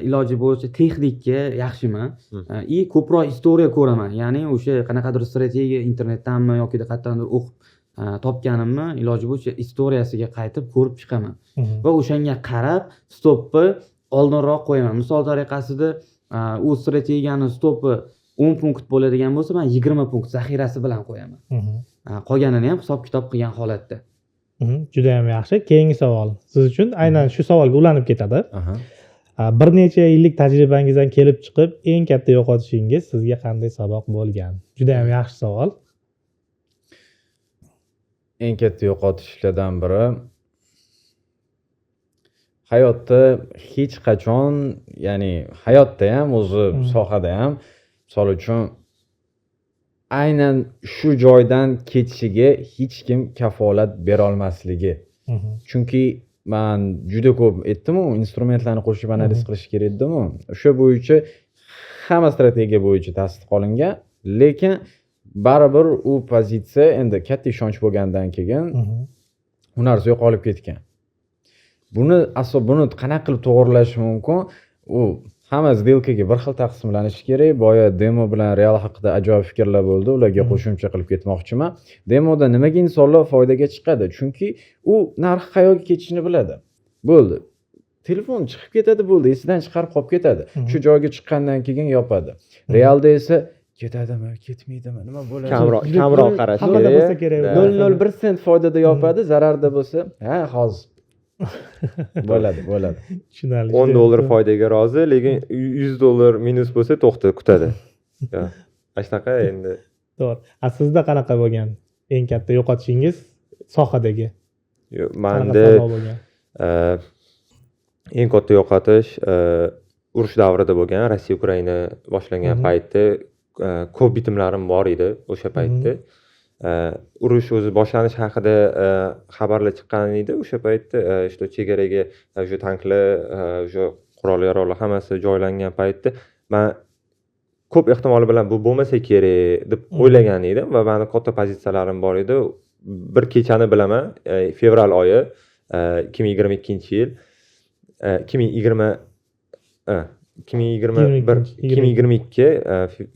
Speaker 3: iloji bo'yicha texnikka yaxshiman. И ko'proq история ko'raman. Ya'ni o'sha qanaqadir strategiya internetdanmi yoki qayerdandir o'qib topganimni iloji bo'yicha история siga qaytib ko'rib chiqaman va o'shanga qarab stopni oldinroq qo'yaman. Misol tariqasida, u strategiyani stopi 10 punkt bo'ladigan bo'lsa, man 20 punkt zaxirasi bilan qo'yaman. Qolganini ham hisob kitob qilgan holatda.
Speaker 1: Judayam yaxshi. Keyingi savol siz uchun aynan shu savolga ulanib ketadi. Bir necha yillik tajribangizdan kelib chiqib, eng katta yo'qotishingiz sizga qanday saboq bo'lgan? Judayam yaxshi savol.
Speaker 4: Eng katta yo'qotishlardan biri, hayotda hech qachon, ya'ni hayotda ham, o'zi sohada ham, misol uchun, aynan shu joydan ketishiga hech kim kafolat berolmasligi. Chunki man juda ko'p aytdimu, instrumentlarni qo'shib analiz qilish kerak dedimu. O'sha bo'yicha hamma strategiya bo'yicha tasdiq olingan, lekin baribir u pozitsiya endi katta ishonch bo'lgandan keyin U narsa yo'qolib ketgan. Buni qanaqa qilib to'g'irlash mumkin? U hamma сделка ga bir xil taqsimlanishi kerak. Boya demo bilan real haqida ajoyib fikrlar bo'ldi, ularga qo'shimcha qilib ketmoqchiman. Demoda nimaga insonlar foydaga chiqadi? Chunki u narx qayerga ketishini biladi, bo'ldi. Telefon chiqib ketadi, bo'ldi, esidan chiqarib qolib ketadi. Shu joyga chiqqandan keyin yopadi. Realda esa ketadimi, ketmaydimi, nima bo'ladi?
Speaker 2: Kamroq
Speaker 1: Juda
Speaker 2: kamroq qarash
Speaker 1: hammada
Speaker 2: kerak.
Speaker 1: bo'lsa kerak.
Speaker 2: Да.
Speaker 4: 0,01 sent foydada yopadi, zararda bo'lsa, ha, hozir bo'ladi, bo'ladi.
Speaker 1: Tushunarli.
Speaker 2: 10 dollar foydaga rozi, lekin 100 dollar minus bo'lsa, to'xta, kutadi. Yo, mana shunaqa endi.
Speaker 1: To'g'ri. A sizda qanaqa bo'lgan eng katta yo'qotishingiz sohadagi?
Speaker 2: Yo'q,
Speaker 1: Qanaqa
Speaker 2: manda
Speaker 1: saboq bo'lgan?
Speaker 2: Eng katta yo'qotish urush davrida bo'lgan. Rossiya Ukraina boshlangan paytda ko'p bitimlarim bor edi o'sha paytda. Urush o'zi boshlanishi haqida xabarlar chiqqan edi o'sha paytda, что chegaraga o'sha tanklar, o'sha qurol yarog'lar hammasi joylangan paytda man ko'p ehtimol bilan bu bo'lmasa kerak deb o'ylagan edim va mani katta pozitsiyalarim bor edi. Bir kechani bilaman, fevral oyi, 2022-yil, ikki ming yigirma, 2021, 2022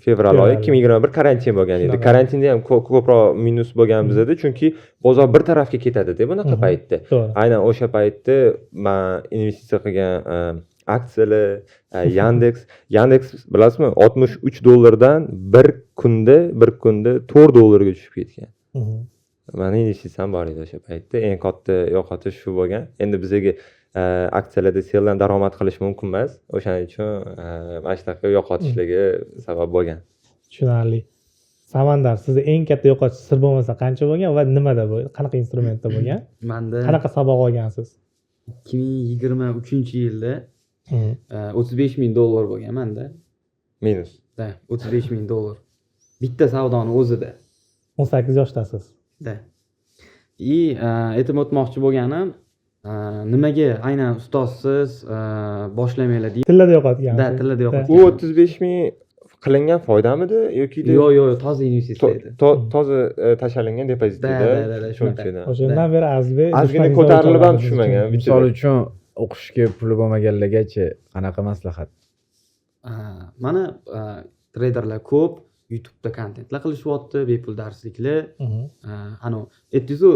Speaker 2: fevral oyi, 2021 karantin bo'lgan edi.
Speaker 1: Shunaqa.
Speaker 2: Karantinda ham ko'proq minus bo'lgan bizada, chunki bozor bir tarafga ketadida bunaqa paytda. Aynan o'sha paytda man investitsiya qilgan aksiyalar, Yandeks, Yandeks bilasizmi, 63 dollardan bir kunda 4 dollarga tushib ketgan. Mani investitsiyam bor edi o'sha paytda. Eng katta yo'qotish shu bo'lgan. Endi bizaga aksiyalarda selldan daromad qilish mumkin emas, o'shaning uchun mana shunaqa yo'qotishlarga sabab bo'lgan.
Speaker 1: Tushunarli. Samandar, sizni eng katta yo'qotish sir bo'lmasa qancha bo'lgan va nimada bu, qanaqa instrumentda bo'lgan?
Speaker 3: Manda
Speaker 1: Qanaqa saboq olgansiz?
Speaker 3: 2023-yilda 35 000 dollar bo'lgan manda.
Speaker 2: Minus.
Speaker 3: Да, 35 000 dollar bitta savdoni o'zida.
Speaker 1: 18 yoshdasiz.
Speaker 3: Да. И aytib o'tmoqchi bo'lganim, nimaga aynan ustozsiz boshlamanglar deydi.
Speaker 1: Tillada yo'qotgansiz.
Speaker 3: Да, tillada yo'qotgan.
Speaker 2: U 35 000 qilingan foydamidi yoki
Speaker 3: Yo'q, toza investitsiya edi.
Speaker 2: Toza tashlangan depozit
Speaker 3: Да,
Speaker 2: edi?
Speaker 3: да, shunaqa.
Speaker 2: Cho'ntagidan.
Speaker 1: O'shandan beri Azizbek
Speaker 2: Ozgina
Speaker 1: dushmaningizdan
Speaker 2: ko'tarilib ham
Speaker 1: o'ch oladi.
Speaker 2: tushmagan.
Speaker 4: Misol uchun, o'qishga puli bo'lmaganlargachi qanaqa maslahat?
Speaker 3: Mana treyderlar ko'p, YouTubeda kontentlar qilishyapti, bepul darsliklar. Anavi aytdingizu,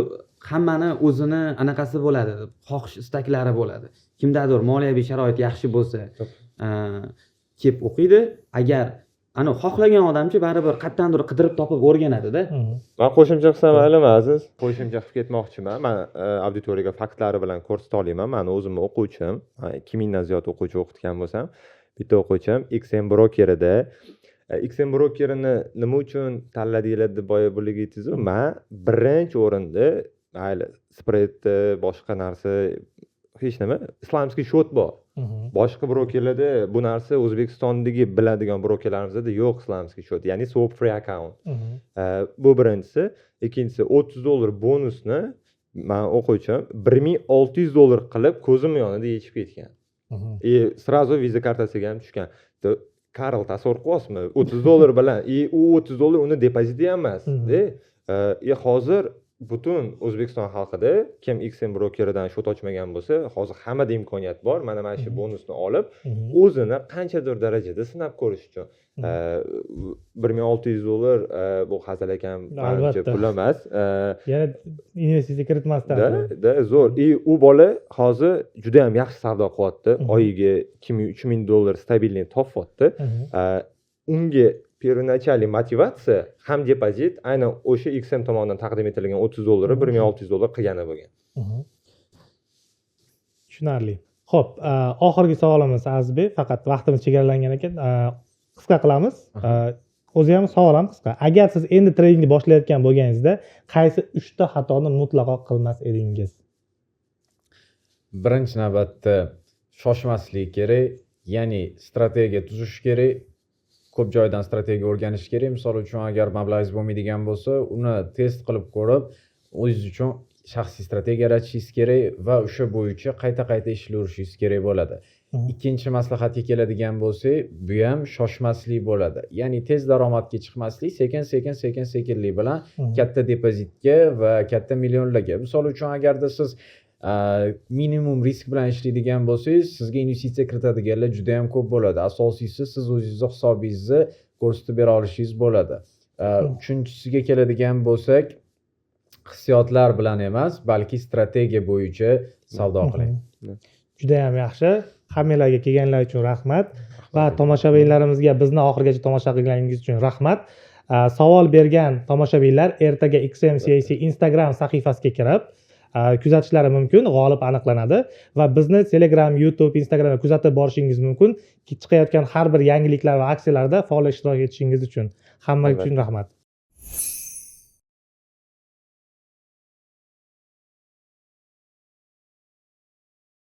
Speaker 3: hammani o'zini anaqasi bo'ladi, xohish istaklari bo'ladi. Kimdadir moliyaviy sharoit yaxshi bo'lsa, kelib o'qiydi. Agar anavi xohlagan odamchi baribir qayerdandir qidirib topib o'rganadida.
Speaker 2: Man qo'shimcha qilsam maylimi, Aziz? Qo'shimcha qilib ketmoqchiman. Man auditoriyaga faktlari bilan ko'rsata olaman. Mani o'zimni o'quvchim, man 2000 dan ziyod o'quvchi o'qitgan bo'lsam, bitta o'quvchim XM brokerida. XM brokerini nima uchun tanladinglar deb boya bularga aytdingizu, man birinchi o'rinda, mayli, spreadni, boshqa narsa hech nima, исламский счет bor. Boshqa brokerlarda bu narsa, O'zbekistondagi biladigan brokerlarimizda yo'q исламский счет, ya'ni swap free account. Bu birinchisi. Ikkinchisi, 30 dollar bonusni man o'quvchim 1600 dollar qilib ko'zim yonida yechib ketgan. И сразу Visa kartasiga ham tushgan. Karl, tasavvur qilyapsizmi, 30 dollar bilan, и u 30 dollar uni depoziti ham emas. И hozir butun O'zbekiston xalqida kim XM brokeridan счет ochmagan bo'lsa, hozir hammada imkoniyat bor mana shu bonusni olib, o'zini qanchadir darajada sinab ko'rish uchun. 1600 dollar bu hazilakam manimcha pul emas.
Speaker 1: Yana investitsiya kiritmasdan.
Speaker 2: Да, zo'r. И u bola hozir juda yam yaxshi savdo qilyapti, oyiga 2000, 3000 dollar стабильный topyapti. Unga первоначальный motivatsiya ham depozit aynan o'sha XM tomonidan taqdim etilgan 30 dollari 1600 dollar qilgani bo'lgan.
Speaker 1: Tushunarli. Ho'p, oxirgi savolimiz, Azizbek, faqat vaqtimiz chegaralangan ekan, qisqa qilamiz. O'zi ham savol ham qisqa. Agar siz endi tradingni boshlayotgan bo'lganingizda, qaysi uchta xatoni mutlaqo qilmas edingiz?
Speaker 4: Birinchi navbatda shoshmaslik kerak, ya'ni strategiya tuzish kerak, ko'p joydan strategiya o'rganish kerak. Misol uchun, agar mablag'ingiz bo'lmaydigan bo'lsa, uni test qilib ko'rib, o'zingiz uchun shaxsiy strategiya yaratishingiz kerak va o'sha bo'yicha qayta qayta ishlayverishingiz kerak bo'ladi. Ikkinchi maslahatga keladigan bo'lsak, bu ham shoshmaslik bo'ladi, ya'ni tez daromadga chiqmaslik, sekin sekin sekin sekinlik bilan katta depozitga va katta millionlarga. Misol uchun, agarda siz minimum risk bilan ishlaydigan bo'lsangiz, sizga investitsiya kiritadiganlar juda yam ko'p bo'ladi. Asosiysi, siz o'zingizni hisobingizni ko'rsatib bera olishingiz bo'ladi. Uchinchisiga keladigan bo'lsak, hissiyotlar bilan emas, balki strategiya bo'yicha savdo qiling.
Speaker 1: Judayam yaxshi. Hammanglarga kelganlar uchun rahmat va tomoshabinlarimizga bizni oxirigacha tomosha qilganingiz uchun rahmat. Savol bergan tomoshabinlar ertaga XMCAC Instagram sahifasiga kirib kuzatishlari mumkin, g'olib aniqlanadi va bizni Telegram, YouTube, Instagramda kuzatib borishingiz mumkin, chiqayotgan har bir yangiliklar va aksiyalarda faol ishtirok etishingiz uchun. Hamma uchun rahmat.